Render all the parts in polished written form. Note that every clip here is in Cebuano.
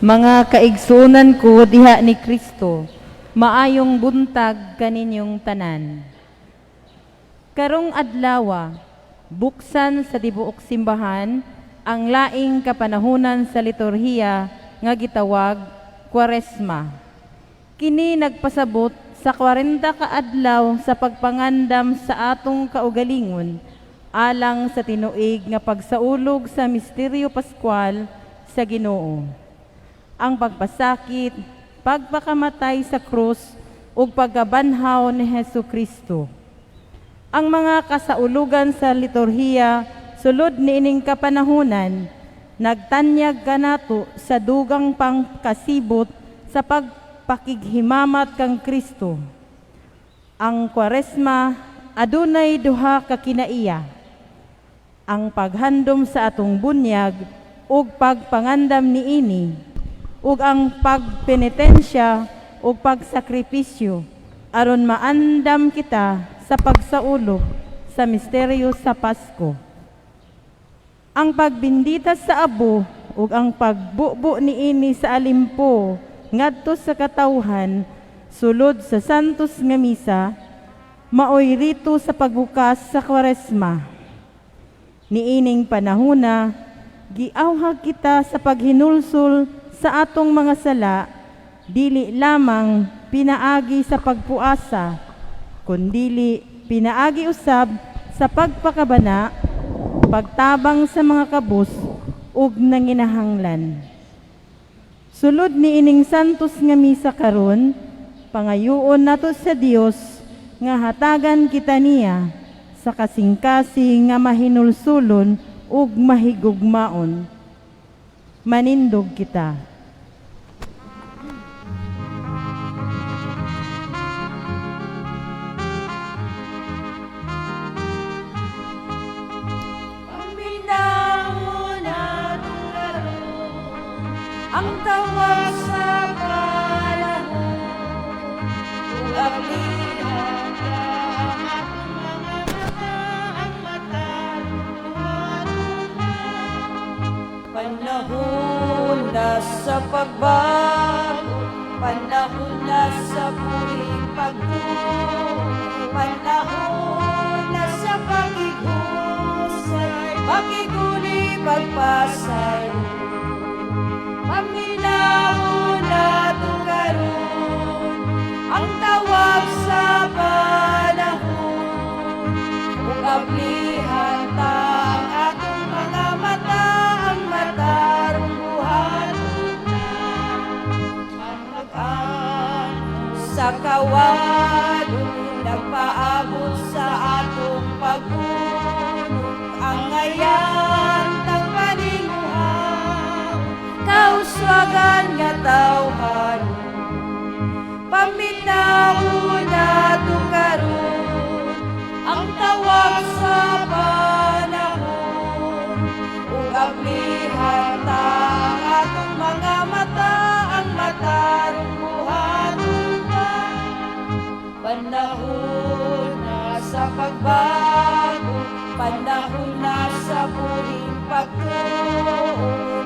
Mga kaigsuonan ko diha ni Kristo, maayong buntag kaninyong tanan. Karong adlawa, buksan sa tibuok simbahan ang laing kapanahunan sa liturhiya nga gitawag Kwaresma. Kini nagpasabot sa 40 ka adlaw sa pagpangandam sa atong kaugalingon alang sa tinuig nga pagsaulog sa misteryo paskwal sa Ginoo, ang pagpasakit, pagpakamatay sa krus ug pagkabanhaw ni Hesu Kristo. Ang mga kasaulugan sa liturhiya sulod niining kapanahunan nagtanyag kanato sa dugang pangkasibot sa pagpakighimamat kang Kristo. Ang Kwaresma adunay duha ka kinaiya: ang paghandom sa atong bunyag ug pagpangandam niini, ug ang pagpenitensya ug pagsakripisyo aron maandam kita sa pagsaulog sa misteryo sa Pasko. Ang pagbindita sa abo ug ang pagbubo niini sa alimpo ngadto sa katawhan sulod sa Santos nga Misa maoy rito sa pagbukas sa Kwaresma. Niining panahona, giawhag kita sa paghinulsol sa atong mga sala, dili lamang pinaagi sa pagpuasa, kundili pinaagi usab sa pagpakabana, pagtabang sa mga kabus ug nanginahanglan. Sulod niining Santos nga Misa karon, pangayoon nato sa Dios nga hatagan kita niya sa kasing-kasing nga mahinulsulon ug mahigugmaon. Manindog kita. Paminawon nato karon ang tawag sa panahon ug ablihan ta ang atong mga mata ang matarong buhaton. Panahon na sa pagbago, panahon na sa buhing pagtuo, panahon na sa pakighusay, pakiguli, pagpasaylo. Paminawon nato karon ang tawag sa panahon ug ablihan ta ang atong mga mata ang matarong buhaton sa kawadon nagpaabot sa atong pag-unong ang ngayan tang paninguha kauswagan nga tawhan. Paminawon nato karon ang tawag sa panahon ug ablihan ta ang atong mga mata ang matarong buhaton ta. Panahon na sa pagbago, panahon na sa buhing pagtuo,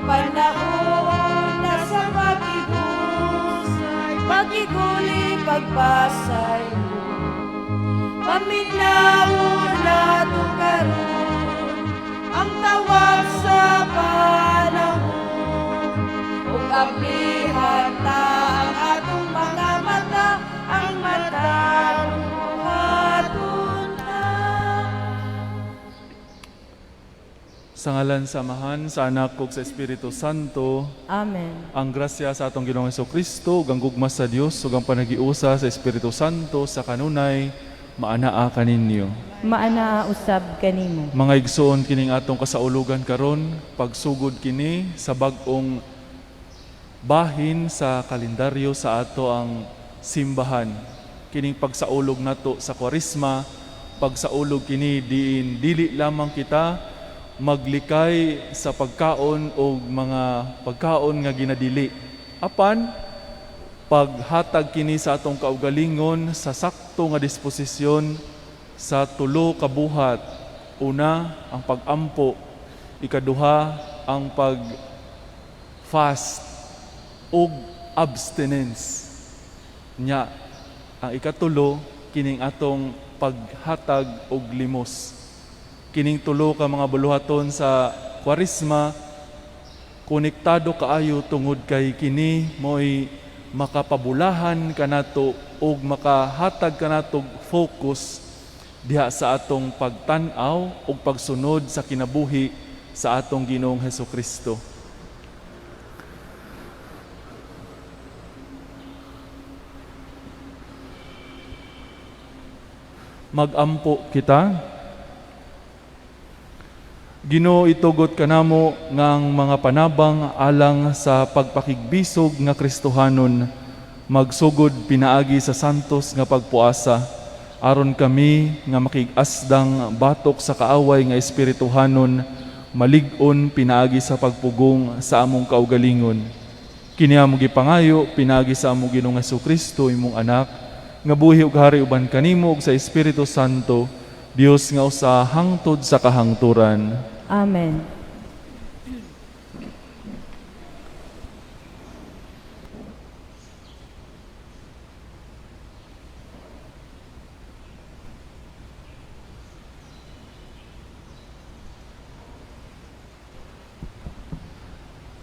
panahon na sa pakighusay, pakiguli, pagpasaylo. Paminawon nato karon ang tawag sa panahon ug ablihan ta ang atong mga mata ang matarong buhaton ta. Sa ngalan sa Amahan, sa Anak ug sa Espiritu Santo. Amen. Ang grasya sa atong Ginoong Kristo ug ang gugma sa Dios ug ang panagiusa sa Espiritu Santo sa kanunay maanaa kaninyo. Maanaa usab kanimo. Mga igsoon, kining atong kasaulugan karon, pagsugod kini sa bag-ong bahin sa kalendaryo sa ato ang simbahan. Kining pagsaulog nato sa Kwaresma, pagsaulog kini diin dili lamang kita maglikay sa pagkaon o mga pagkaon nga ginadili. Apan paghatag kini sa atong kaugalingon sa sakto nga disposisyon sa tulo ka buhat. Una, ang pag-ampo. Ikaduha, ang pag-fast. ug abstinence. Nya ang ikatulo, kining atong paghatag og limos. Kining tulo ka mga buluhaton sa Kwaresma konektado kaayo tungod kay kini mo'y makapabulahan kanato ug makahatag kanato og focus diha sa atong pagtan-aw ug pagsunod sa kinabuhi sa atong Ginoong Hesukristo. Magampo kita. Ginoo, itugot kanamo ngang mga panabang alang sa pagpakigbisog nga Kristohanon magsugod pinaagi sa santos nga pagpuasa, aron kami nga makig-asdang batok sa kaaway nga espirituhanon malig-on pinaagi sa pagpugong sa among kaugalingon. Kini among gipangayo pinaagi sa among Ginoong Hesukristo, imong anak, nga buhi ug hari uban kanimo ug sa Espiritu Santo, Dios nga usa hangtod sa kahangturan. Amen.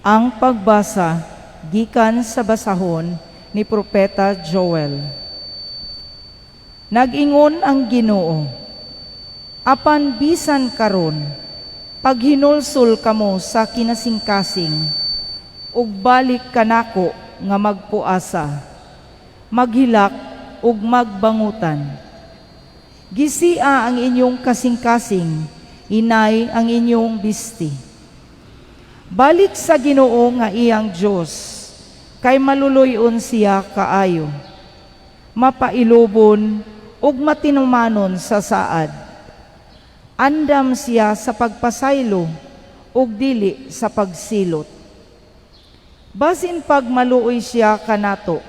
Ang pagbasa gikan sa basahon ni Propeta Joel. Nag-ingon ang Ginoo, apan bisan karon, paghinulsol kamo sa kinasingkasing, ug balik kanako nga magpuasa, maghilak ug magbangutan. Gisia ang inyong kasingkasing, inay ang inyong bisti. Balik sa Ginoo nga iyang Dios, kay maluloy-on siya kaayo, mapailubon ug matinumanon sa saad. Andam siya sa pagpasaylo ug dili sa pagsilot. Basin pag maluoy siya kanato,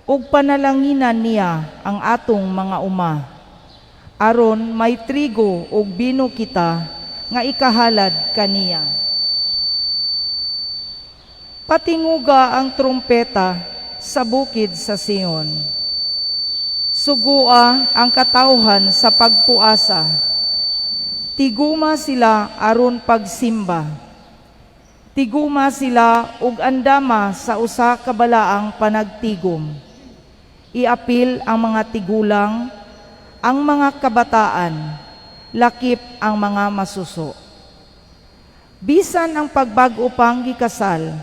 ug panalanginan niya ang atong mga uma, aron may trigo ug bino kita nga ikahalad kaniya. Patinguga ang trumpeta sa bukid sa Sion. Sugua ang katawhan sa pagpuasa. Tiguma sila aron pagsimba. Tiguma sila ug andama sa usa ka balaang panagtigom. Iapil ang mga tigulang, ang mga kabataan, lakip ang mga masuso. Bisan ang pagbag-o pang gikasal,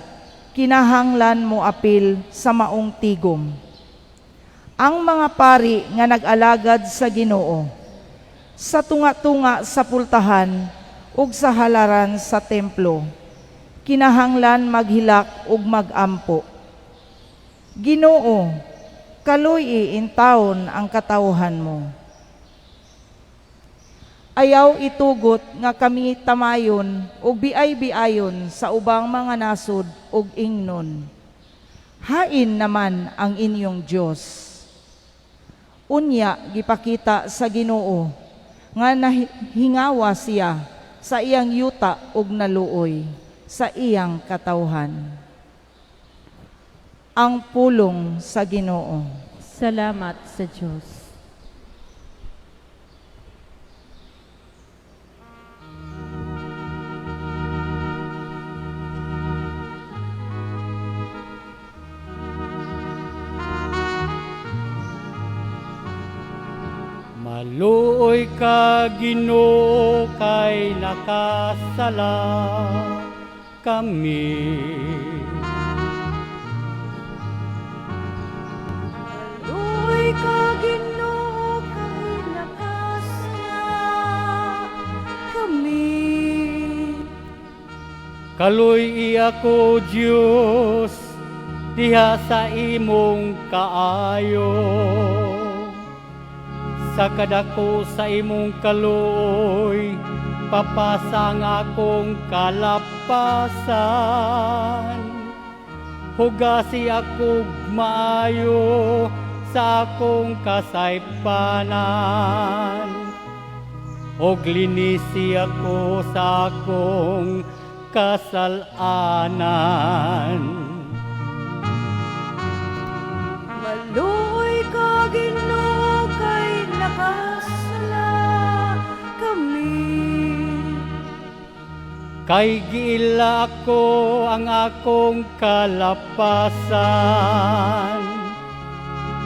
kinahanglan mo apil sa maong tigom. Ang mga pari nga nag-alagad sa Ginoo, sa tunga-tunga sa pultahan ug sa halaran sa templo, kinahanglan maghilak ug magampo. Ginoo, kaluy-i intawon ang katawhan mo. Ayaw itugot nga kami tamayon ug biay-biayon sa ubang mga nasod ug ingnon. Hain naman ang inyong Dios. Unya gipakita sa Ginoo nga nahingawa siya sa iyang yuta ug naluoy sa iyang katawhan. Ang pulong sa Ginoo. Salamat sa Dios. Maluoy ka, Ginoo, kay nakasala kami. Maluoy ka, Ginoo, kay nakasala kami. Kaluy-i ako, Dios, diha sa imong kaayo. Sa kadako sa imong kaluoy, papasa ang akong kalapasan. Hugasi ako maayo sa akong kasaypanan. Og linisi ako sa akong kasalanan. Kay giila ako ang akong kalapasan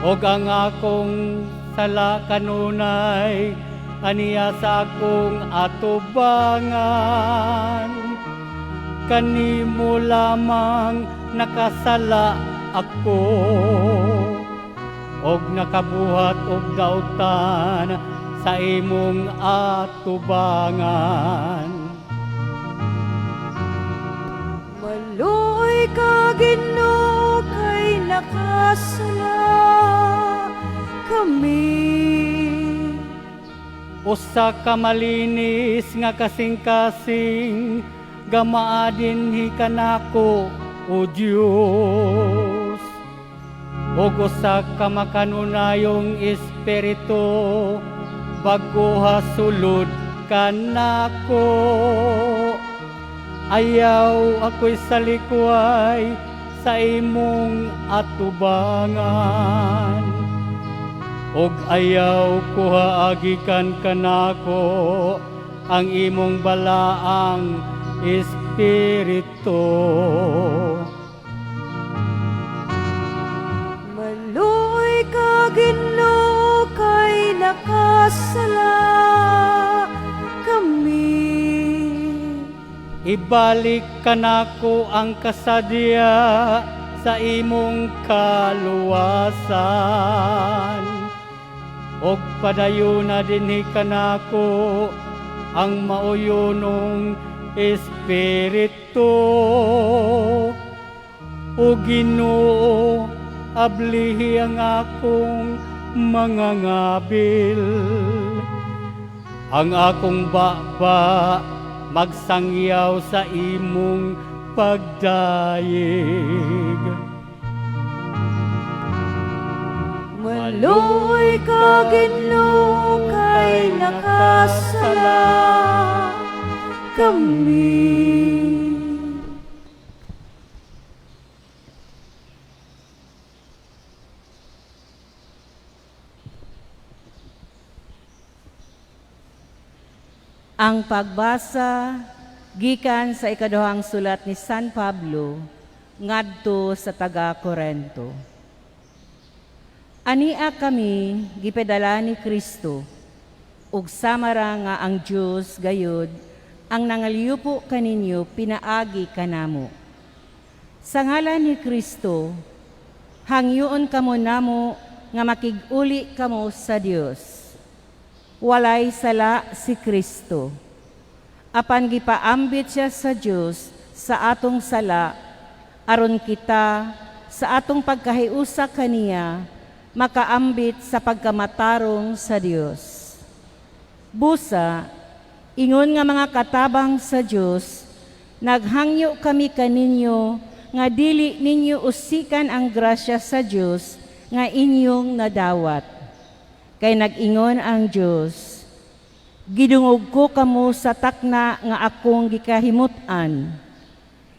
ug ang akong sala kanunay aniya sa akong atubangan. Kanimo lamang nakasala ako og nakabuhat og dautan sa imong atubangan. Maluoy ka, Ginoo, kay nakasala kami. Usa ka malinis nga kasing-kasing gamaa dinhi kanako, o Dios, ug usa ka makanunayong espiritu bag-oha sulod kanako. Ayaw ako'y salikway sa imong atubangan ug ayaw kuha agikan kanako ang imong balaang espiritu. Maluoy ka, Ginoo, kay nakasala kami. Ibalik kanako ang kasadya sa imong kaluwasan ug padayuna dinhi kanako ang mauyonong espiritu. O Ginoo, ablihi ang akong mga ngabil. Ang akong baba magsangyaw sa imong pagdayeg. Maluoy ka, Ginoo, kay nakasala kami. Ang pagbasa gikan sa ikaduhang sulat ni San Pablo ngadto sa taga Korento. Ania kami gipadala ni Kristo ug samara nga ang Dios gayud ang nangalyupo kaninyo pinaagi kanamo. Sa ngalan ni Kristo, hangyoon kamo namo nga makig-uli kamo sa Dios. Walay sala si Kristo. Apan gipaambit siya sa Dios sa atong sala aron kita sa atong pagkahiusa kaniya makaambit sa pagkamatarong sa Dios. Busa, ingon nga mga katabang sa Dios, naghangyo kami kaninyo nga dili ninyo usikan ang grasya sa Dios nga inyong nadawat. Kay nag-ingon ang Dios, gidungog ko kamo sa takna nga akong gikahimut-an.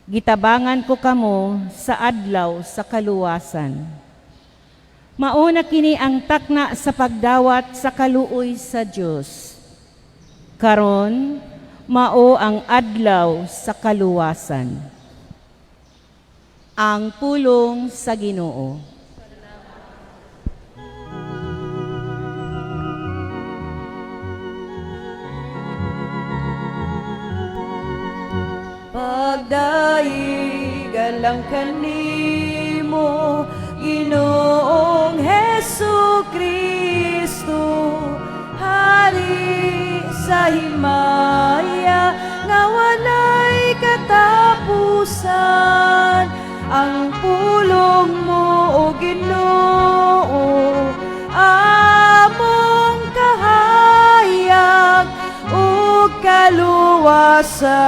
Gitabangan ko kamo sa adlaw sa kaluwasan. Mauna kini ang takna sa pagdawat sa kaluoy sa Dios. Karon, mao ang adlaw sa kaluwasan. Ang pulong sa Ginoo. Pagdaig alang kanimo, Ginoong Hesu Kristo, hari sa himaya nga walay katapusan. Ang pulong mo, O Ginoo, among kahayag ug kaluwasan.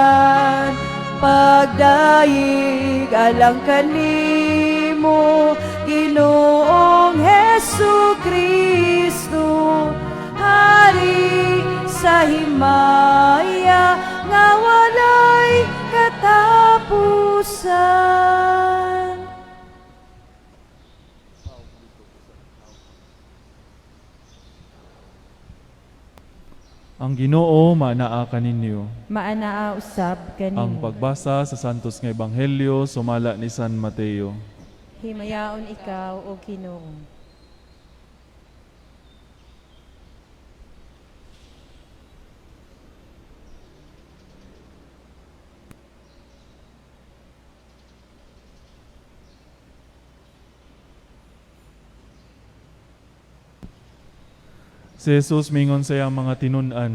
Pagdaig alang kanimo, Ginoong Hesu Kristo, hari sa himaya nga walay katapusan. Ang Ginoo manaa kaninyo. Maanaa usab Ang kanimo. pagbasa sa Santos nga Ebanghelyo sumala ni San Mateo. Himayaon ikaw, O Ginoo. Si Jesus mingon sa iyang mga tinun-an,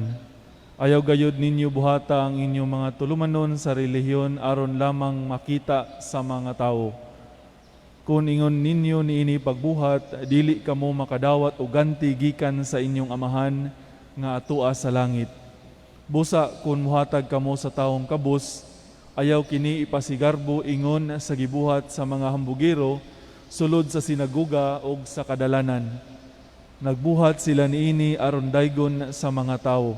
"Ayaw gayod ninyo buhata ang inyong mga tulumanon sa relihiyon aron lamang makita sa mga tawo. Kung ingon ninyo niini pagbuhat, dili kamo makadawat og ganti gikan sa inyong amahan nga atua sa langit. Busa kung muhatag kamo sa taong kabus, ayaw kini ipasigarbo ingon sa gibuhat sa mga hambugero sulod sa sinaguga og sa kadalanan. Nagbuhat sila niini aron daygon sa mga tawo.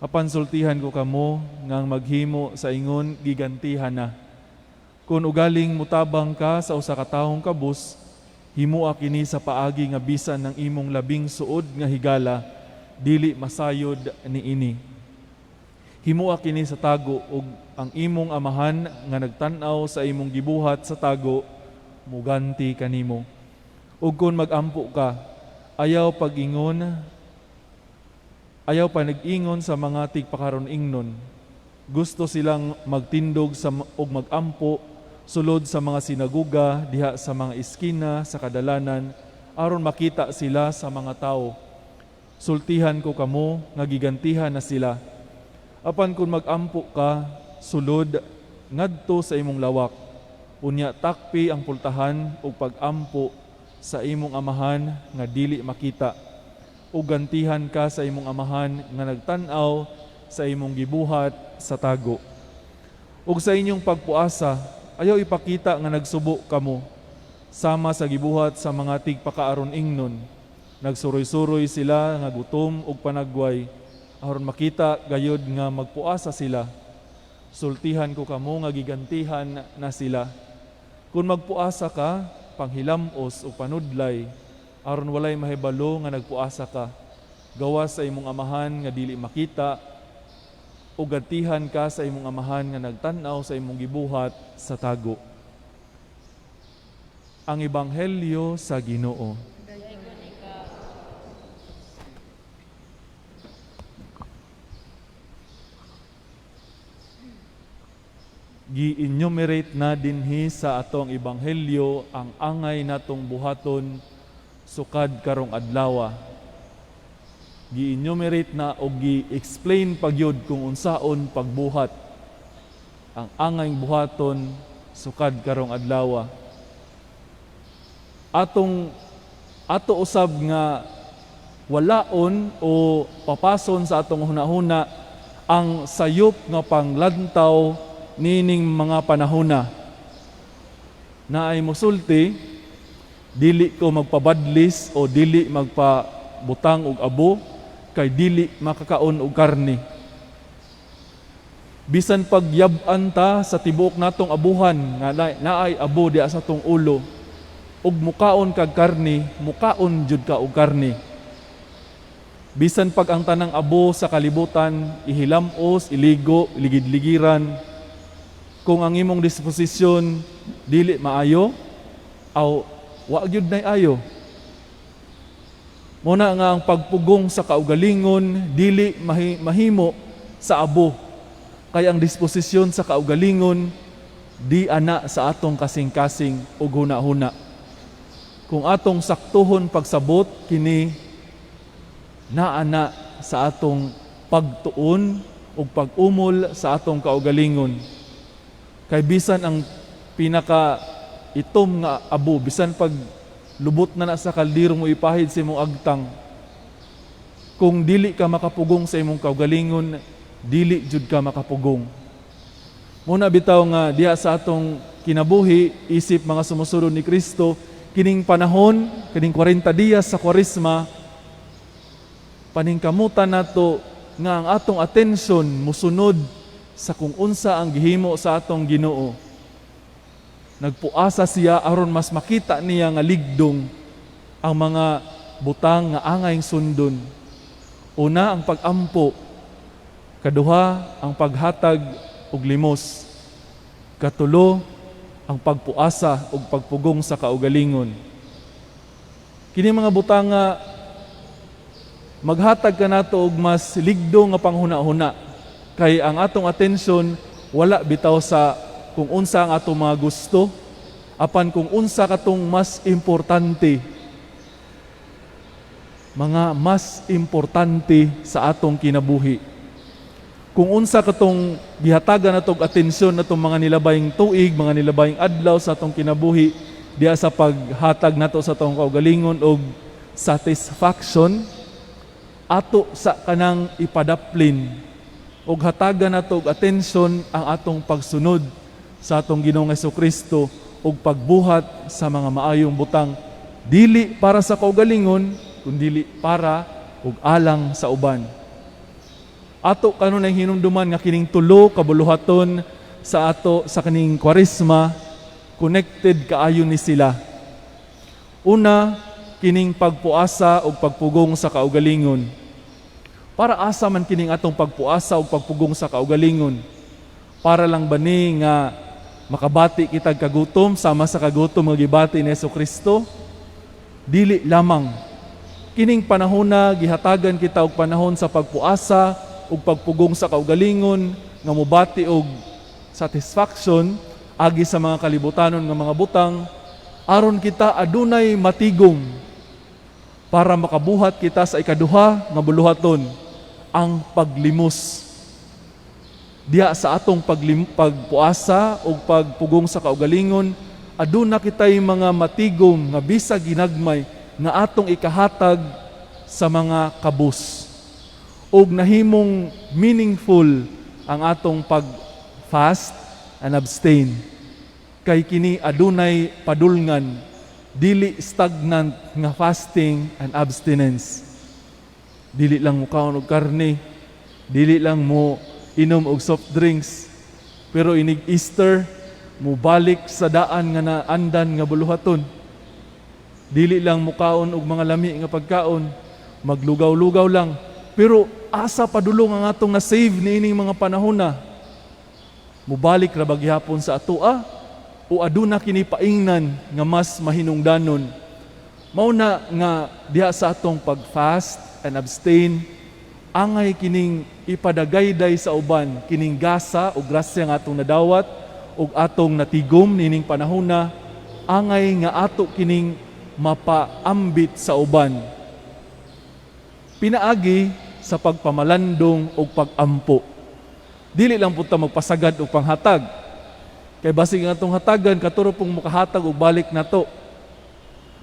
Apan sultihan ko kamo nga ang maghimo sa ingon gigantihan na. Kung ugaling mutabang ka sa usa ka taong kabus, himoa kini sa paagi nga bisan ng imong labing suod nga higala, dili masayod niini. Himoa kini sa tago ug ang imong amahan nga nagtan-aw sa imong gibuhat sa tago, muganti kanimo. Ug kung magampo ka, ayaw pag-ingon, ayaw panag-ingon sa mga tigpakaron ingnon. Gusto silang magtindog sa og magampo sulod sa mga sinaguga diha sa mga iskina sa kadalanan aron makita sila sa mga tao. Sultihan ko kamo nga gigantihan na sila. Apan kung magampo ka sulod ngadto sa imong lawak, unya takpi ang pultahan ug pagampo sa imong amahan nga dili makita, ug gantihan ka sa imong amahan nga nagtan-aw sa imong gibuhat sa tago. Ug sa inyong pagpuasa, ayaw ipakita nga nagsubo kamo, sama sa gibuhat sa mga tigpakaaron ingnon. Nagsuroy-suroy sila nga gutom ug panagway, aron makita gayod nga magpuasa sila. Sultihan ko kamo nga gigantihan na sila. Kung magpuasa ka, panghilamos o panudlay, aron walay mahibalo nga nagpuasa ka. Gawas sa imong amahan nga dili makita, o gantihan ka sa imong amahan nga nagtan-aw sa imong gibuhat sa tago." Ang Ebanghelyo sa Ginoo. Gi-enumerate na dinhi sa atong Ebanghelyo ang angay natong buhaton sukad karong adlawa. Gi-enumerate na o gi-explain pagyud kung unsaon pagbuhat ang angay buhaton sukad karong adlawa. Atong ato usab nga walaon o papason sa atong hunahuna ang sayop nga panglantaw nining mga panahona. Naay mosulti, dili ko magpabadlis o dili magpabutang og abo kay dili makakaon og karne. Bisan pagyab-an ta sa tibuok natong abuhan nga naay abo diha sa tong ulo, ug mukaon kag karne, mukaon jud ka og karne. Bisan pag ang tanang abo sa kalibutan ihilamos, iligo, iligid-ligiran, kung ang imong disposisyon dili maayo, aw wa gyud nay ayo. Muna nga ang pagpugong sa kaugalingon dili mahimo sa abo. Kay ang disposisyon sa kaugalingon di ana sa atong kasing-kasing ug huna-huna. Kung atong saktuhon pagsabot kini naana sa atong pagtuon ug pag-umol sa atong kaugalingon. Kay bisan ang pinaka itom nga abo, bisan pag lubot na na sa kaldero mo ipahid sa imong agtang, kung dili ka makapugong sa imong kaugalingon, dili jud ka makapugong. Muna bitaw nga diha sa atong kinabuhi, isip mga sumusunod ni Kristo, kining panahon, kining 40 dias sa Kwaresma, paningkamutan nato nga ang atong atensyon musunod sa kung unsa ang gihimo sa atong Ginoo. Nagpuasa siya aron mas makita niya nga ligdong ang mga butang nga angayng sundon. Una, ang pagampo. Kaduha, ang paghatag og limos. Katulo, ang pagpuasa ug pagpugong sa kaugalingon. Kini mga butanga maghatag kanato og mas ligdo nga panghuna-huna, kay ang atong atensyon wala bitaw sa kung unsa ang atong mga gusto, apan kung unsa katong mas importante, mga mas importante sa atong kinabuhi. Kung unsa katong gihatagan natong atensyon natong mga nilabayng tuig, mga nilabayng adlaw sa atong kinabuhi, diha sa paghatag nato sa atong kaugalingon og satisfaction, ato sa kanang ipadaplin og hatagan nato og atensyon ang atong pagsunod sa atong Ginoong Hesukristo ug pagbuhat sa mga maayong butang, dili para sa kaugalingon kundili para ug alang sa uban. Ato kanunay hinumduman nga kining tulo ka buluhaton sa ato sa kaning Kwaresma connected kaayo ni sila. Una, kining pagpuasa ug pagpugong sa kaugalingon. Para asa man kining atong pagpuasa ug pagpugong sa kaugalingon? Para lang ba ni nga makabati kitag kagutom sama sa kagutom nga gibati ni Hesukristo? Dili lamang. Kining panahona gihatagan kita og panahon sa pagpuasa ug pagpugong sa kaugalingon nga mobati og satisfaction agi sa mga kalibutanon nga mga butang, aron kita adunay matigom para makabuhat kita sa ikaduha nga buluhaton, ang paglimos. Diha sa atong pagpuasa ug pagpugong sa kaugalingon, aduna kitay mga matigom nga bisag ginagmay nga atong ikahatag sa mga kabus. Ug nahimong meaningful ang atong pag-fast and abstain. Kay kini adunay padulngan, dili stagnant nga fasting and abstinence. Dili lang mo kaon og karne, dili lang mo inom og soft drinks, pero inig Easter mobalik sa daan nga naandan nga buluhaton. Dili lang mo kaon og mga lami nga pagkaon, maglugaw-lugaw lang, pero asa padulong ang atong na-save niining mga panahon na? Mubalik ra ba gihapon sa atoa o aduna kini paingnan nga mas mahinungdanon? Mao na nga diha sa atong pag-fast and abstain, angay kining ipadagayday sa uban kining gasa o grasya nga atong nadawat ug atong natigom niining panahona, angay nga ato kining mapaambit sa uban pinaagi sa pagpamalandong ug pagampo. Dili lang pud ta magpasagad og panghatag, kay basig ang atong hatagan katuro pong makahatag og balik nato.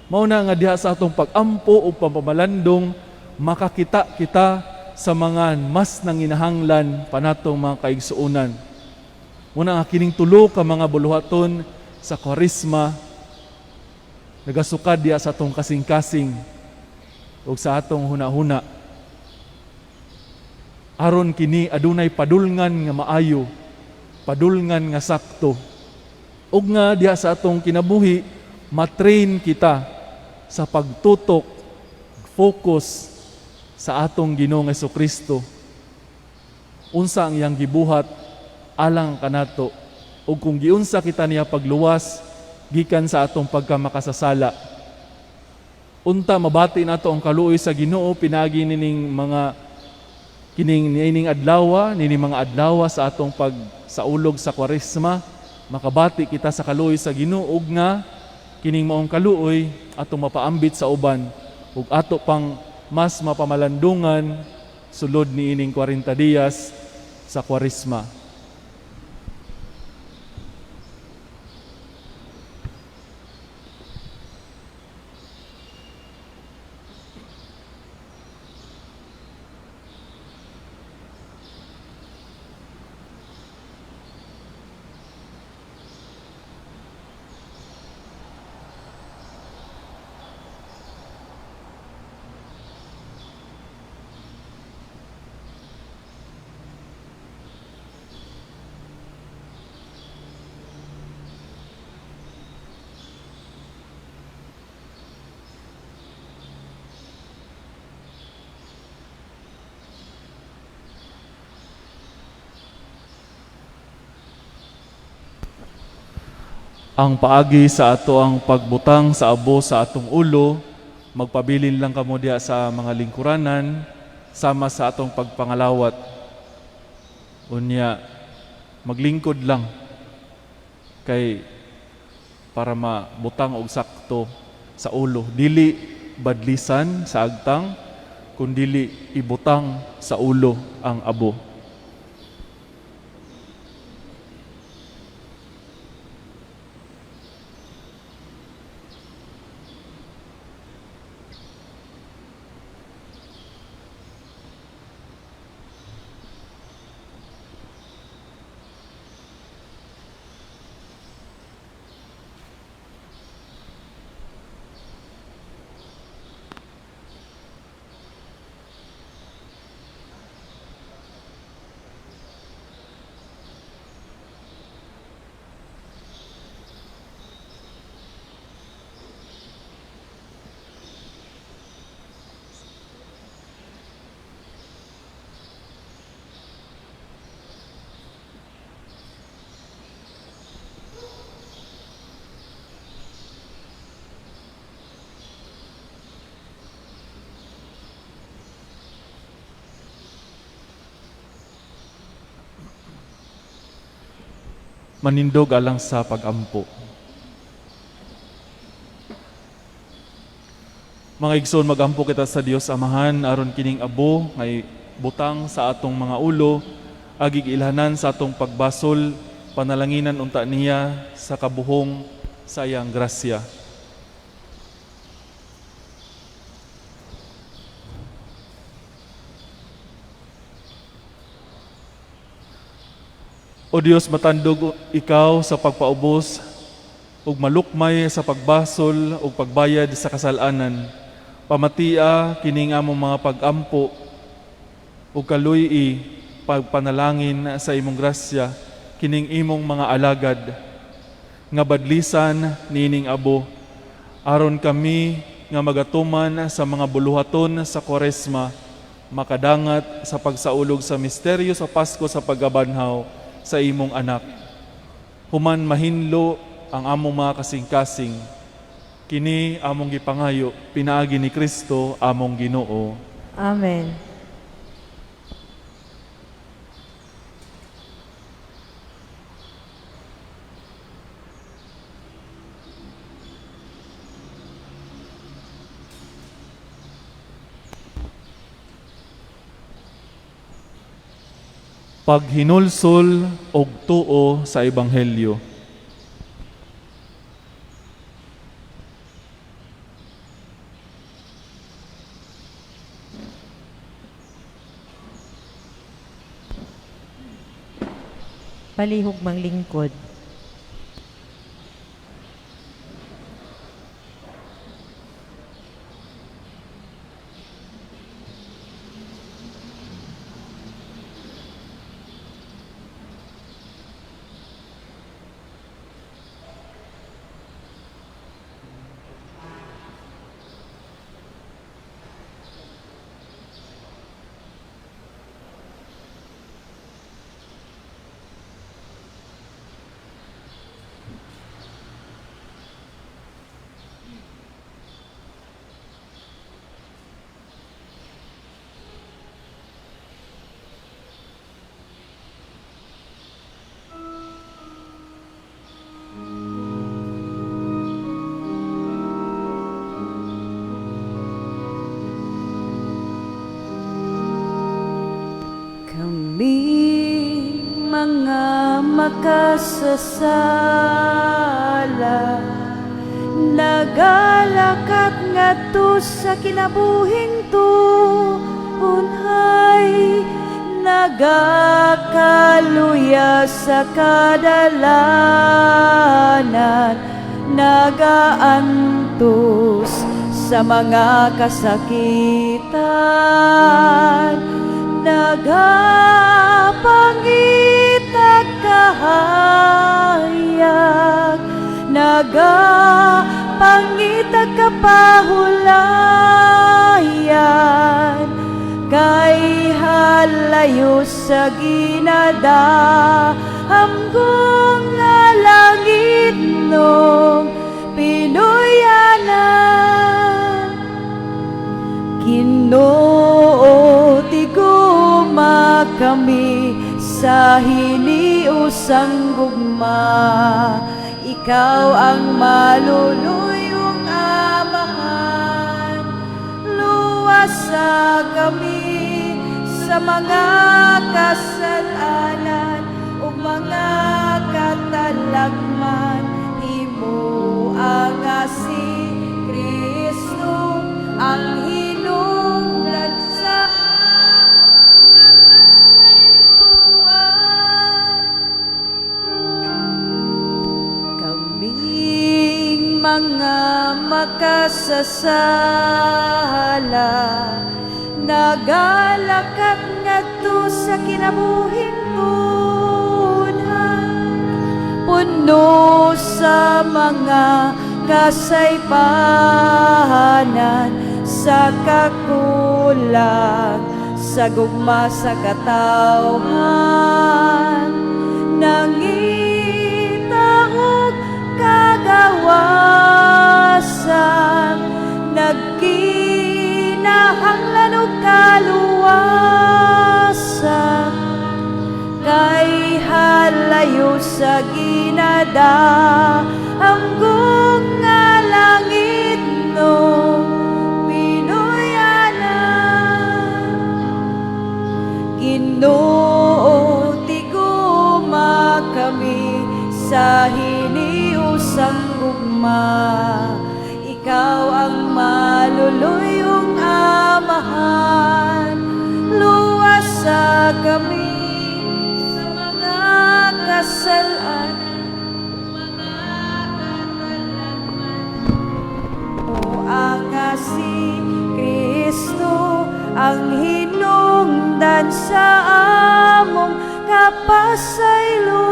Mao na nga diha sa atong pagampo ug pagpamalandong, makakita kita sa mga mas nanginahanglan panatong mga kaigsuonan. Muna nga kining tulo ka mga buluhaton sa Kwaresma nagasukad diha sa atong kasing-kasing ug sa atong hunahuna, aron kini adunay padulngan nga maayo, padulngan nga sakto, ug nga diha sa atong kinabuhi matrain kita sa pagtutok, focus sa atong Ginoong Hesukristo, unsa ang iyang gibuhat alang kanato, ug kung giunsa kita niya pagluwas gikan sa atong pagkamakasasala. Unta mabati nato ang kaluoy sa Ginoo pinaagi nining mga kining niining adlaw, nining mga adlaw sa atong pagsaulog sa Kwaresma, makabati kita sa kaluoy sa Ginoo ug nga kining maong kaluoy atong mapaambit sa uban ug ato pang mas mapamalandungan sulod niining 40 dias sa Kwaresma. Ang paagi sa ato ang pagbutang sa abo sa atong ulo, magpabilin lang kamo diha sa mga lingkuranan sama sa atong pagpangalawat. Unya, maglingkod lang kay para mabutang og sakto sa ulo. Dili badlisan sa agtang, kundili ibutang sa ulo ang abo. Manindog alang sa pagampo. Mga igsoon, magampo kita sa Dios Amahan aron kining abo ngay butang sa atong mga ulo, agig ilhanan sa atong pagbasol, panalanginan unta niya sa kabuhong sa iyang grasya. O Dios, matandog ikaw sa pagpaubos ug malukmay sa pagbasol ug pagbayad sa kasalanan. Pamatia kining among mga pagampo ug kaluy-i pagpanalangin sa imong grasya kining imong mga alagad nga badlisan niining abo, aron kami nga magatuman sa mga buluhaton sa Kwaresma makadangat sa pagsaulog sa misteryo sa Pasko sa pagkabanhaw sa imong anak. Human mahinlo ang among mga kasing-kasing, kini among gipangayo pinaagi ni Kristo among Ginoo. Amen. Paghinulsol og tuo sa Ebanghelyo. Palihog manglingkod. Kami mga makasasala, nagalakat ngadto sa kinabuhing tunhay, nagakaluya sa kadalanan, nagaantos sa mga kasakitan, nagapangitag kahayag, nagapangitag kapahulayan, kay halayo sa ginadahamgong nga Langitnong pinuyanan. Ginoo, tiguma kami sa hiniusang gugma. Ikaw ang maluluyong amahan. Luwasa kami sa mga kasalanan ug mga katalagman. Himoa nga si Kristo ang hinungdan sa among kapasayloan. Kaming mga makasasala, nagalakat ngadto sa kinabuhing tunha, puno sa mga kasaypanan, sa kakulang sa gugma sa katawhan. Nangita og kagawasan, nagkinahanglan og kaluwasan, kay halayo sa ginadaamgong nga langitnong pinuyanan. Ginoo, tiguma kami sa hiniusang gugma. Ikaw ang maluluyong amahan. Luwasa kami sa mga kasalanan, mga katalagman. Ang si Kristo ang hinungdan sa among kapasayloan.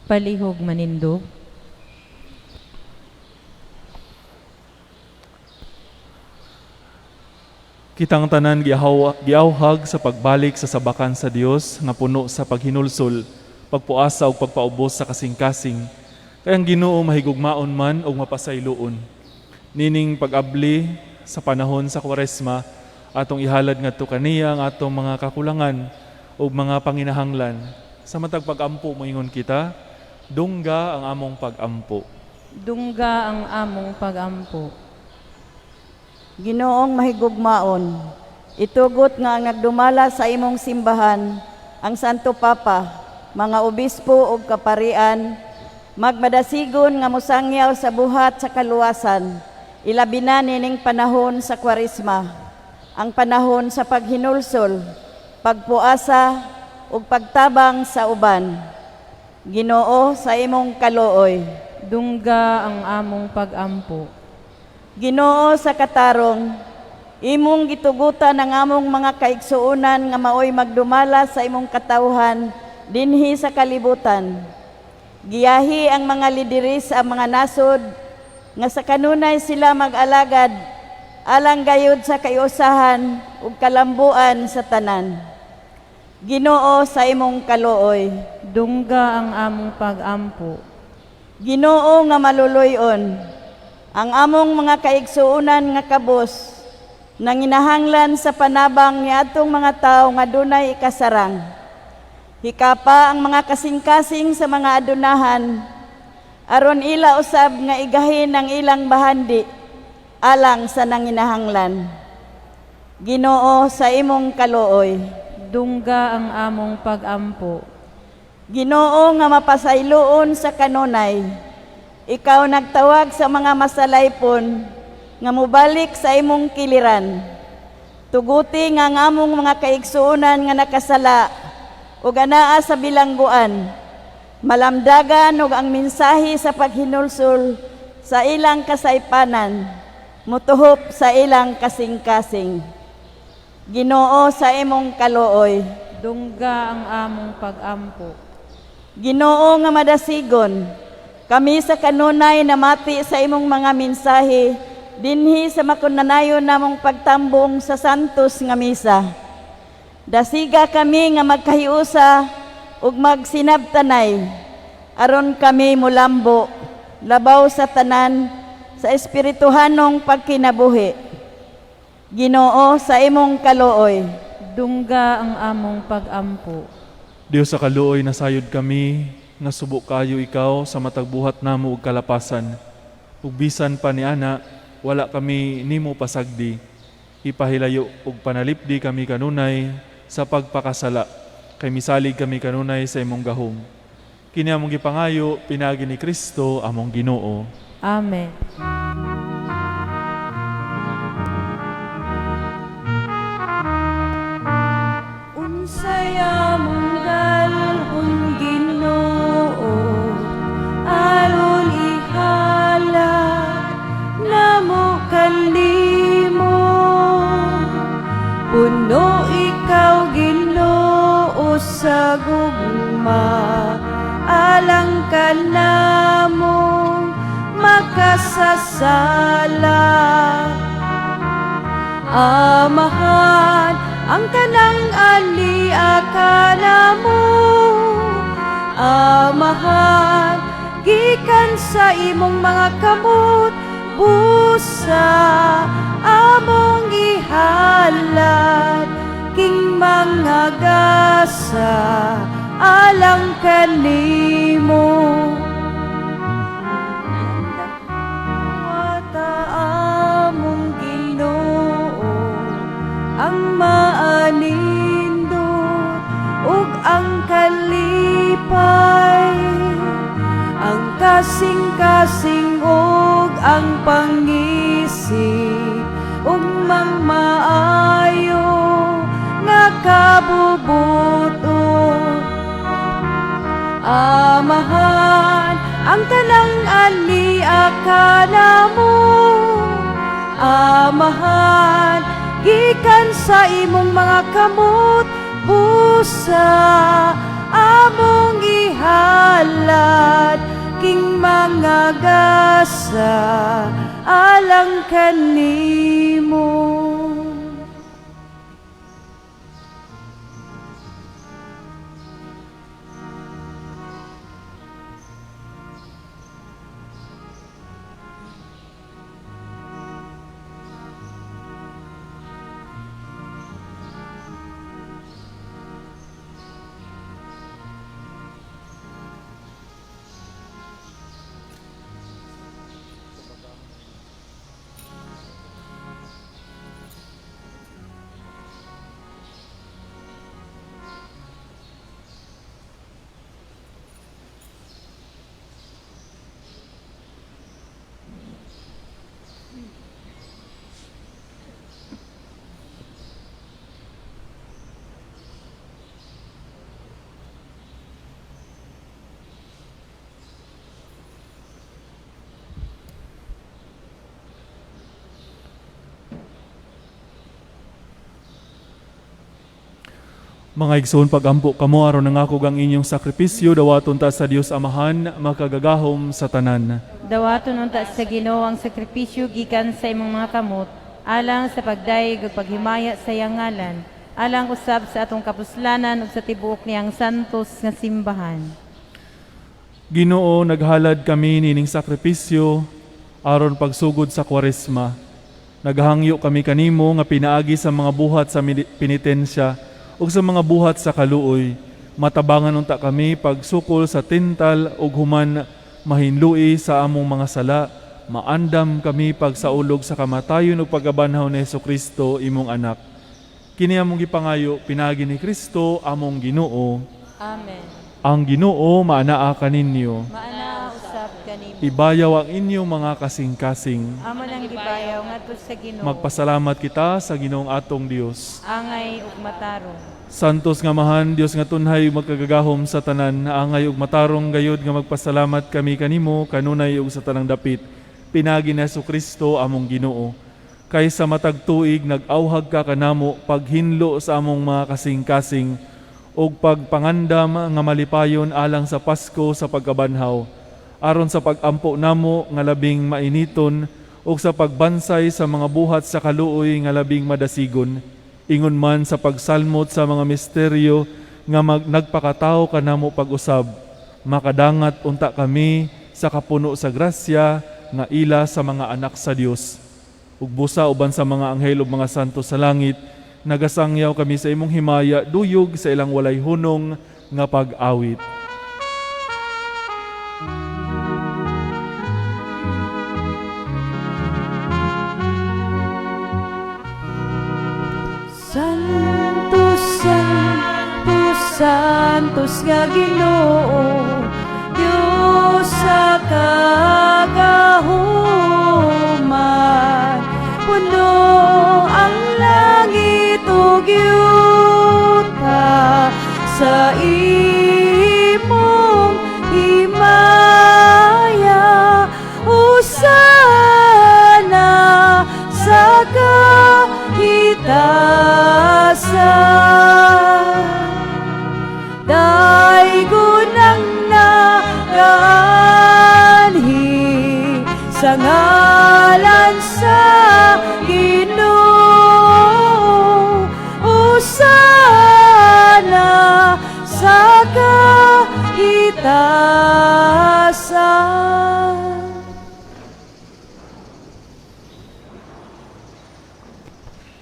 Palihog manindog. Kitang tanan giawhag sa pagbalik sa sabakan sa Dios nga puno sa paghinulsol, pagpuasa ug pagpaubos sa kasing-kasing. Kay ang Ginoo mahigugmaon man ug mapasayloon. Nining pag-abli sa panahon sa Kwaresma, atong ihalad ngadto kaniya ang atong mga kakulangan ug mga panginahanglan. Sa matag pag-ampo moingon kita, dungga ang among pag-ampo. Dungga ang among pag-ampo. Ginoong mahigugmaon, itugot nga ang nagdumala sa imong simbahan, ang Santo Papa, mga obispo ug kaparian, magmadasigon nga mosangyaw sa buhat sa kaluwasan, ilabi na nining panahon sa Kwaresma, ang panahon sa paghinulsol, pagpuasa ug pagtabang sa uban. Ginoo, sa imong kaluoy. Dungga ang among pag-ampo. Ginoo, sa katarong, imong gitugutan ang among mga kaigsuonan nga maoy magdumala sa imong katawhan dinhi sa kalibutan. Giyahi ang mga lideres sa mga nasod nga sa kanunay sila mag-alagad alang gayud sa kaiusahan ug kalambuan sa tanan. Ginoo, sa imong kaluoy. Dungga ang among pag-ampo. Ginoo nga maluluy-on, ang among mga kaigsuonan nga kabos, Nanginahanglan sa panabang niadtong mga tawo nga dunay ikasarang. Hikapa ang mga kasing-kasing sa mga adunahan aron ila usab nga igahin ang ilang bahandi alang sa nanginahanglan. Ginoo, sa imong kaluoy. Dungga ang among pagampo. Ginoo nga mapasayloon sa kanunay, ikaw nagtawag sa mga masalaypon nga mobalik sa imong kiliran. Tuguti nga ang among mga kaigsuonan nga nakasala ug anaa sa bilangguan, malamdagan og ang mensahe sa paghinulsol sa ilang kasaypanan, motuhop sa ilang kasing-kasing. Ginoo, sa imong kaluoy. Dungga ang among pagampo. Ginoo nga madasigon, kami sa kanunay namati sa imong mga mensahe dinhi sa makunanayon namong pagtambong sa Santos nga Misa. Dasiga kami nga magkahiusa ug magsinabtanay aron kami mulambo labaw sa tanan sa espirituhanong pagkinabuhi. Ginoo, sa imong kaluoy. Dungga ang among pagampo. Dios sa kaluoy, nasayod kami nga subo kayo ikaw sa matag buhat namo ug kalapasan. Ug bisan pa ni ana, wala kami nimo pasagdi. Ipahilayo ug panalipdi kami kanunay sa pagpakasala, kay misalig kami kanunay sa imong gahom. Kini among gipangayo pinaagi ni Kristo among Ginoo. Amen. Unsay among dalhon, Ginoo, aron ihalad namo kanimo? Puno ikaw, Ginoo, sa gugma alang kanamo makasasala. Amahan ang tanang alia kanamo. Amahan, gikan sa imong mga kamot, busa among ihalad king mga gasa alang kanimo. Wata among Ginoo ang maanindot ug ang kalipay, ang kasing-kasing ug ang pangisip ug mangmaayo nga kabubuton. Amahan ang tanang alia kanamo. Amahan, gikan sa imong mga kamot, busa among ihalad king mga gasa alang kanimo. Mga igsoon, pagampo kamo aron nangakog ang inyong sakripisyo dawaton ta sa Dios Amahan makagagahom sa tanan. Dawaton unta sa Ginoo ang sakripisyo gikan sa imong mga kamot alang sa pagdayeg ug paghimaya sa iyang ngalan, alang usab sa atong kapuslanan ug sa tibuok niyang santos nga simbahan. Ginoo, naghalad kami nining sakripisyo aron pagsugod sa Kwaresma. Nagahangyo kami kanimo nga pinaagi sa mga buhat sa penitensya ug sa mga buhat sa kaluoy. Matabangan unta kami pagsukol sa tintal ug human mahinlui sa among mga sala. Maandam kami pagsaulog sa kamatayon ug pagkabanhaw ni Hesukristo imong anak. Kini among gipangayo pinaagi ni Kristo among Ginoo. Amen. Ang Ginoo maanaa kaninyo. Maanaa usab kanimo. Ibayaw ang inyong mga kasing-kasing. Amo nang gibayaw ngadto sa Ginoo. Magpasalamat kita sa Ginoong atong Dios. Angay ug matarong. Santos nga Amahan, Dios nga tunhay ug magkagagahom sa tanan, angay ug matarong gayod nga magpasalamat kami kanimo kanunay ug sa tanang dapit. Pinaagi ni Kristo among Ginoo. Kay sa matag tuig nag-awhag ka kanamo paghinlo sa among mga kasing-kasing ug pagpangandam nga malipayon alang sa Pasko sa pagkabanhaw, aron sa pagampo namo nga labing mainiton ug sa pagbansay sa mga buhat sa kaluoy nga labing madasigon, ingon man sa pagsalmot sa mga misteryo nga nagpakatao kanamo pag-usab, makadangat unta kami sa kapuno sa grasya nga ila sa mga anak sa Dios. Ug busa uban sa mga anghel ug mga santo sa langit, nagasangyaw kami sa imong himaya duyog sa ilang walay hunong nga pag-awit. Santo, Santo, Santos nga Ginoo, Dios sa kagahuman, puno ang langit ug yuta sa imong himaya. Hosana sa kahitasan. Daygon ang nagaanhi sa ngalan sa Ginoo. Hosana sa kahitasan.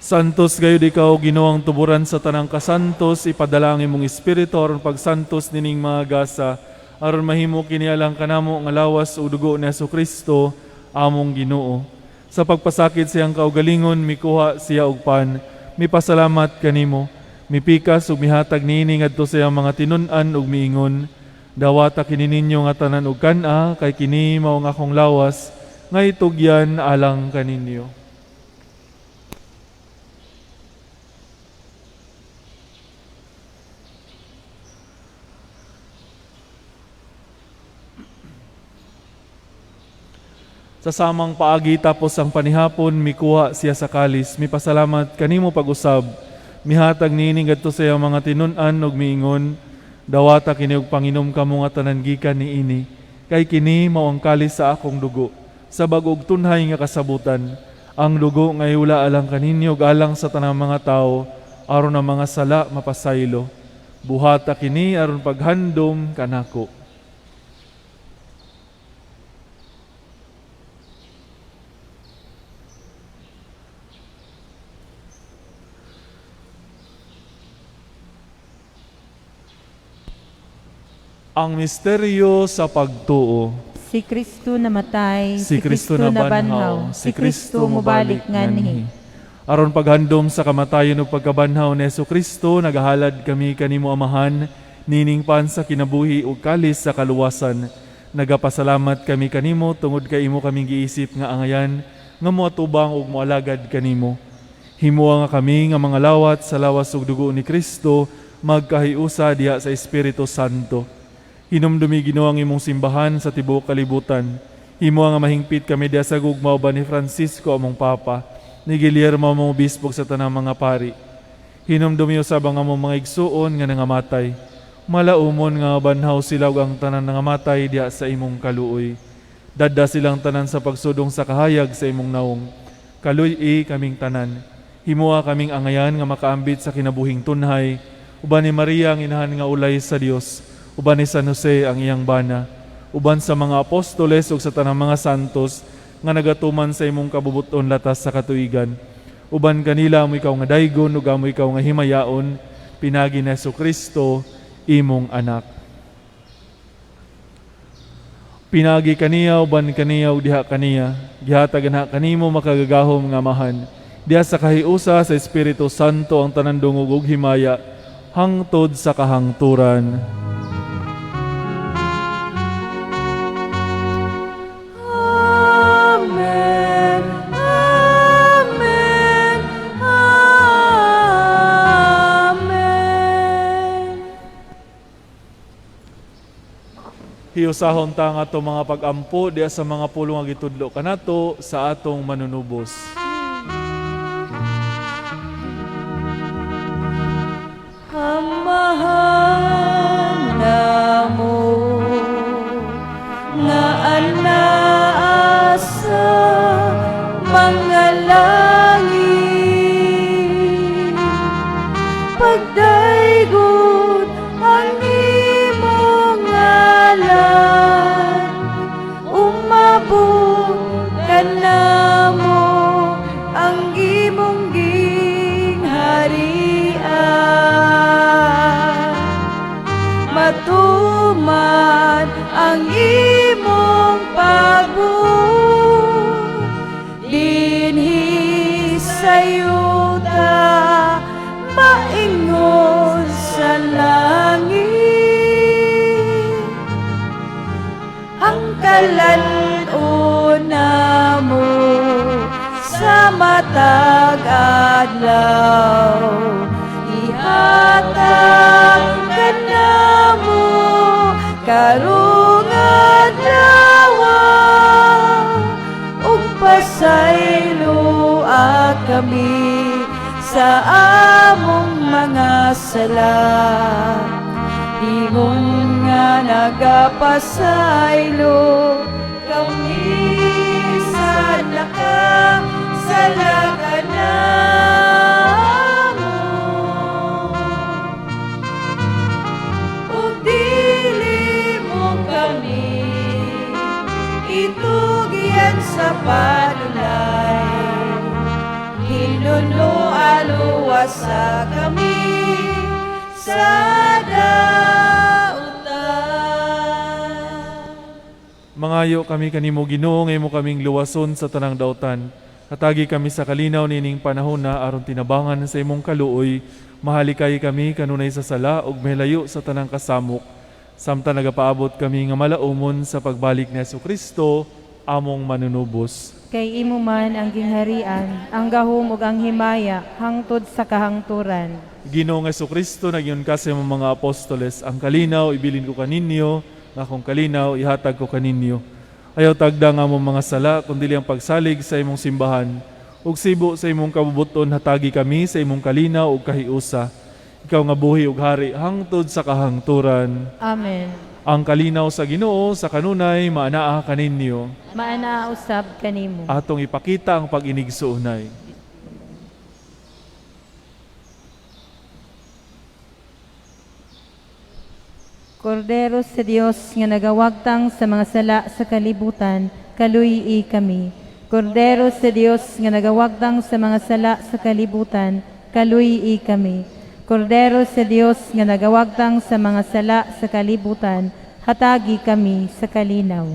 Santos gayud ikaw, Ginoong tuburan sa tanang kasantos, ipadala ang imong espiritu aron pagsantos nining mga gasa, aron mahimo kini alang kanamo nga lawas ug dugo ni Kristo among Ginoo. Sa pagpasakit siyang kaugalingon, mikuha siya og pan, mipasalamat kanimo, mipikas ug mihatag niini ngadto sa iyang mga tinun-an ug miingon, "Dawata kini ninyo nga tanan og kan-a, kay kini mao ang akong lawas nga itugyan alang kaninyo." Sa samang paagi tapos ang panihapon, mikuha siya sa kalis, mipasalamat kanimo pag-usab, mihatag niini ngadto sa iyang mga tinun-an ug miingon, "Dawata kini og panginom kamo nga tanan gikan niini, kay kini mao ang kalis sa akong dugo, sa bag-ong tunhay nga kasabutan, ang dugo nga iwala alang kaninyo ug alang sa tanang mga tawo, aron ang mga sala mapasaylo. Buhata kini aron paghandom kanako." Ang misteryo sa pagtuo. Si Kristo namatay, Si Kristo nabanhaw, si Kristo mobalik nganhi. Aron paghandom sa kamatayon ug pagkabanhaw ni Kristo, nagahalad kami kanimo, Amahan, nining pan sa kinabuhi ug kalis sa kaluwasan. Nagapasalamat kami kanimo tungod kay imo kaming giisip nga angayan nga moatubang ug moalagad kanimo. Himoa nga kami nga mga lawat sa lawas ug dugo ni Kristo magkahiusa diha sa Espiritu Santo. Hinumdumi, Ginoo, ang imong simbahan sa tibuok kalibutan. Himoa nga mahingpit kami diha sa gugma uban ni Francisco among Papa, ni Guillermo among obispo sa tanang mga pari. Hinumdumi usab ang among mga igsuon nga nangamatay. Malaumon nga banhaw sila ug ang tanan nangamatay diha sa imong kaluoy. Dad-a silang tanan sa pagsudong sa kahayag sa imong naong. Kaluy-i kaming tanan. Himoa kaming angayan nga makaambit sa kinabuhing tunhay, uban ni Maria ang inahan nga ulay sa Dios, uban ni San Jose ang iyang bana, uban sa mga apostoles ug sa tanang mga santos. nga nagatuman sa imong kabubuton latas sa katuigan. Uban kanila amo ikaw nga daygon ug amo ikaw nga himayaon pinaagi ni Kristo imong anak. Pinaagi kaniya uban kaniya ug diha kaniya, gihatag anha kanimo makagagahom nga Amahan. Diha sa kahiusa sa Espiritu Santo ang tanan dungog ug himaya hangtod sa kahangturan. Amen. Amen. Amen. Hiusahon ta ang atong mga pag-ampo diha sa mga pulong nga gitudlo kanato sa atong manunubos. Amahan namo nga anaa sa mga langit, pagdaygon ang imong ngalan, umabot kanamo ang imong gingharian, matuman ang imong pagbuot dinhi sa yuta maingon sa langit. Ang kalan-on namo sa matag adlaw, ihatag kanamo karong adlaw, ug pasayloa kami sa among mga sala, ingon nga nagapasaylo kami sa nakasala kanamo. Ug dili mo kami itugyan sa panulay, hinunoa luwasa kami sa dautan. Mangayo kami kanimo Ginoo nga imo kaming luwason sa tanang dautan. Hatagi kami sa kalinaw niining panahon na aron tinabangan sa imong kaluoy, mahalikay kami kanunay sa sala ug mahilayo sa tanang kasamok. Samtang nagapaabot kami nga malaumon sa pagbalik ni Kristo among manunubos. Kay imo man ang gingharian, ang gahom ug ang himaya hangtod sa kahangturan. Ginoong Kristo, nagyon ka sa imong mga apostoles, ang kalinaw ibilin ko kaninyo, nga akong kalinaw ihatag ko kaninyo. Ayaw tagda nga among mga sala, kundi ang pagsalig sa imong simbahan. Ug sibo sa imong kabubuton hatagi kami sa imong kalinaw ug kahiusa. Ikaw nga buhi ug hari hangtod sa kahangturan. Amen. Ang kalinaw sa Ginoo sa kanunay maanaa kaninyo. Maanaa usab kanimo. Atong ipakita ang pag-inigsuonay. Kordero sa Dios nga nagawagtang sa mga sala sa kalibutan, kaluy-i kami. Kordero sa Dios nga nagawagtang sa mga sala sa kalibutan, kaluy-i kami. Kordero sa Dios nga nagawagtang sa mga sala sa kalibutan, hatagi kami sa kalinaw.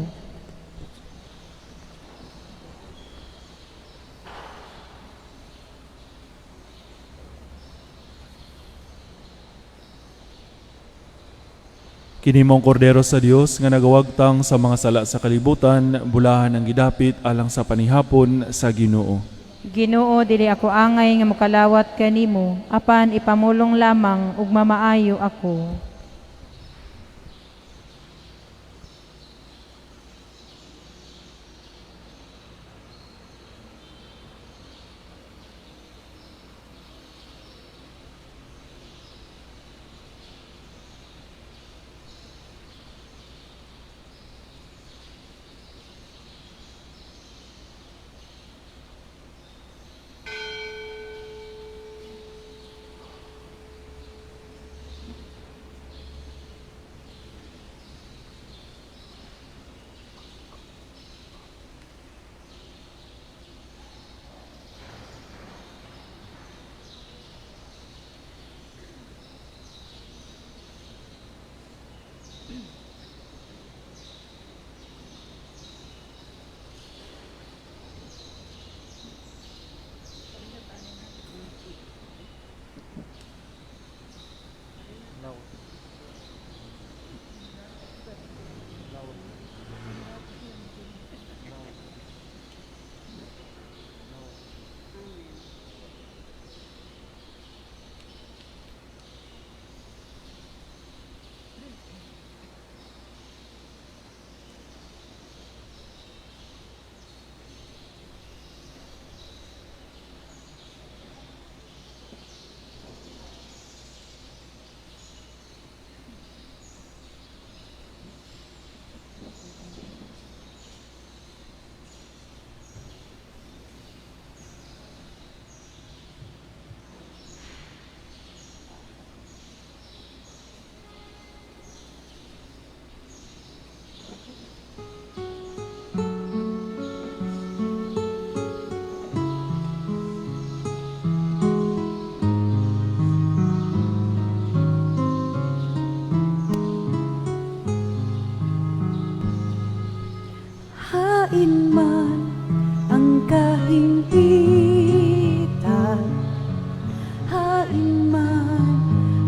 Kini mong kordero sa Dios nga nagawagtang sa mga sala sa kalibutan, bulahan ang gidapit alang sa panihapon sa Ginoo. Ginoo, dili ako angay nga mokalawat kanimo, apan ipamulong lamang ug mamaayo ako.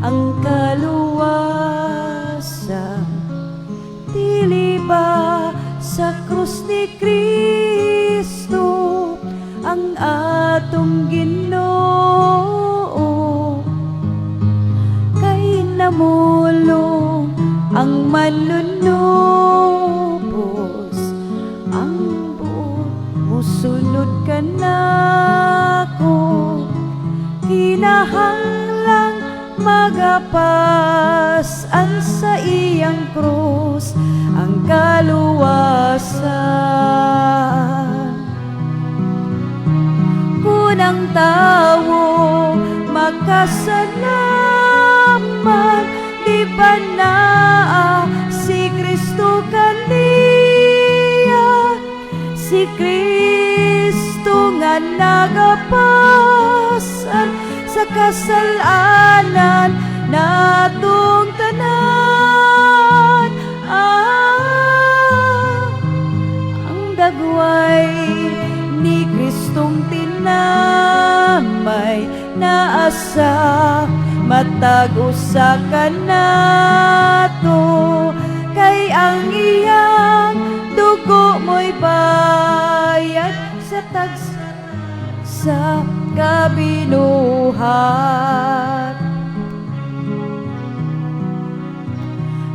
Ang kaluwasan, dili ba sa krus ni Kristo, ang atong Ginoo? Kay namulong ang manlunubos, ang buot musunod kanako, kinahanglang magapas-an sa iyang krus ang kaluwasan. Kung ang tawo makasalaman, di ba naa si Kristo kaniya? Si Kristo nga nagapasan sa kasalanan natong tanan. Ah, ang dagway ni Kristong tinamay naa sa matag usa kanato, kay ang iyang dugo mo'y bayad sa tagsa sa kabinuhat.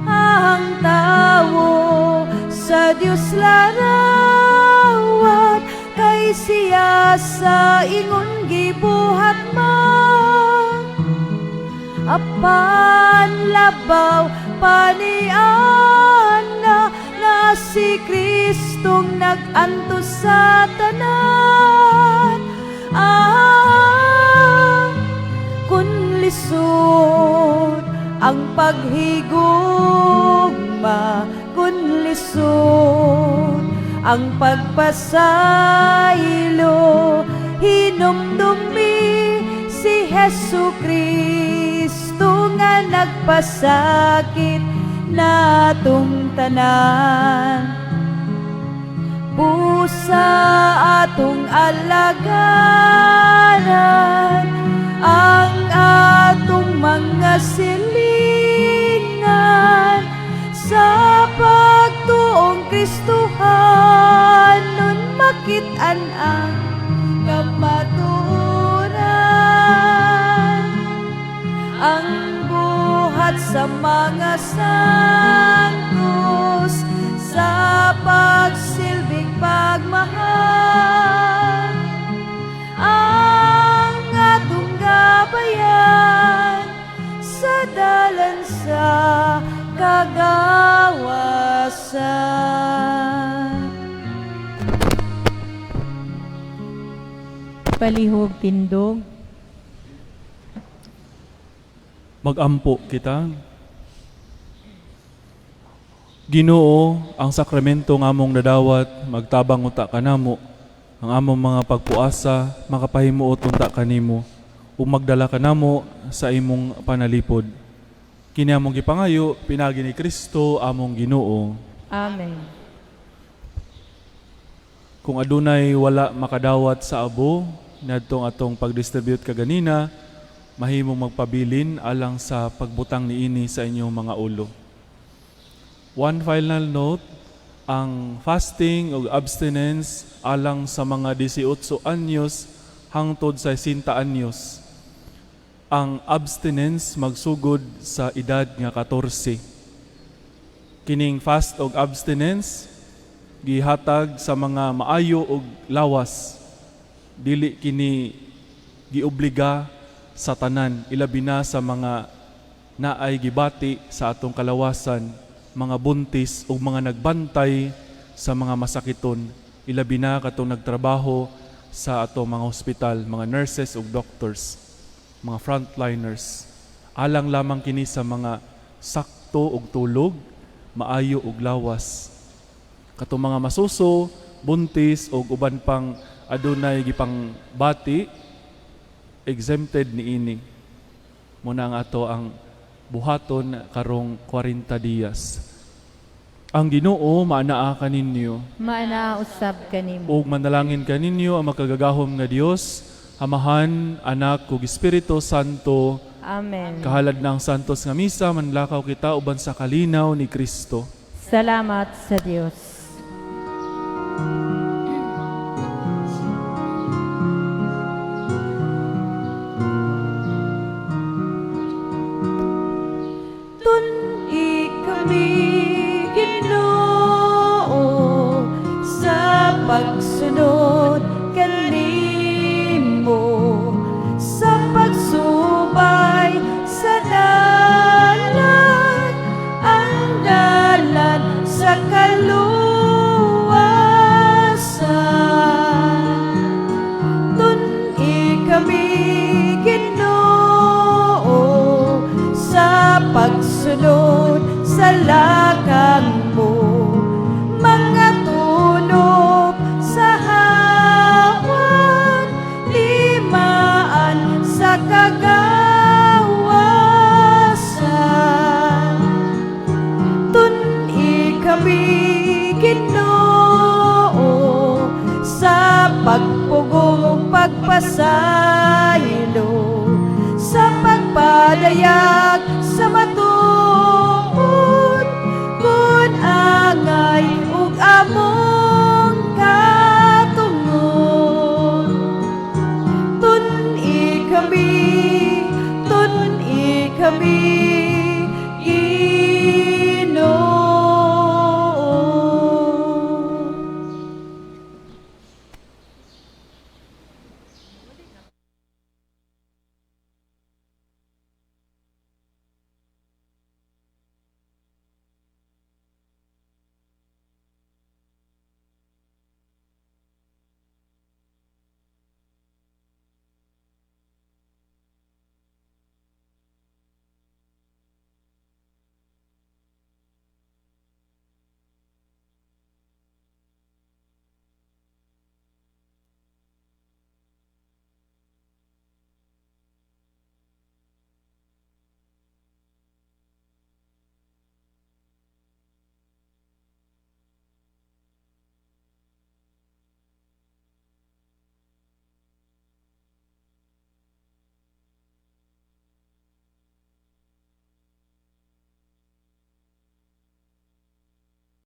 Ang tawo sa Dios larawan, kay siya sa ingon gibuhat man, apan labaw paniana na si Kristong nag-antos sa tanan. Ah, kun lisod ang paghigugma, kun lisod ang pagpasaylo, hinumdumi si Hesu Kristo nga nagpasakit natong tanan. Busa atong alagaran ang atong mga silingan sa pagtuong Kristohanon, makit-an ang kamatuoran. Ang buhat sa mga santos sa pagsilbing pagmahal ang atong gabayan sa dalan sa kagawasan. Palihog tindog. Magampo kita. Ginoo, ang sakramento nga among nadawat, magtabang unta kanamo. Ang among mga pagpuasa, makapahimuot unta kanimo, ug magdala kanamo sa imong panalipod. Kini among gipangayo pinaagi ni Kristo among Ginoo. Amen. Kung adunay wala makadawat sa abo niadtong atong pagdistribute kaganina, mahimong magpabilin alang sa pagbutang niini sa inyong mga ulo. One final note, ang fasting o abstinence alang sa mga 18 anyos hangtod sa 60 anyos. Ang abstinence magsugod sa edad nga 14. Kining fast og abstinence gihatag sa mga maayo og lawas. Dili kini giobliga sa tanan, ilabi na sa mga naay gibati sa atong kalawasan, mga buntis ug mga nagbantay sa mga masakiton, ilabi na katong nagtrabaho sa atong mga hospital, mga nurses ug doctors, mga frontliners. Alang lamang kini sa mga sakto og tulog, maayo og lawas. Katong mga masuso, buntis ug uban pang adunay gipang bati, exempted niini. Muna ang ato ang buhaton karong 40 dias. Ang Ginoo maanaa kaninyo. Maanaa usab kanimo. Ug manalangin kaninyo ang makagagahom nga Dios, Amahan, Anak ug Espiritu Santo. Amen. Kahalad na ang Santos nga Misa, manlakaw kita uban sa kalinaw ni Kristo. Salamat sa Dios. Tun-i kami, Ginoo, sa pagsunod kanimo, sa pagsubay sa dalan, ang dalan sa kaluwasan. Tun-i kami, Ginoo, sa pagsunod sa lakang mo, mga tunob sa hawan, limaan sa kagawasan. Tun-i kami, Ginoo, sa pagpugong pagpasaylo, sa pagpadayag sa matuod, kun angay ug among katungod. Tun-i kami, tun-i kami.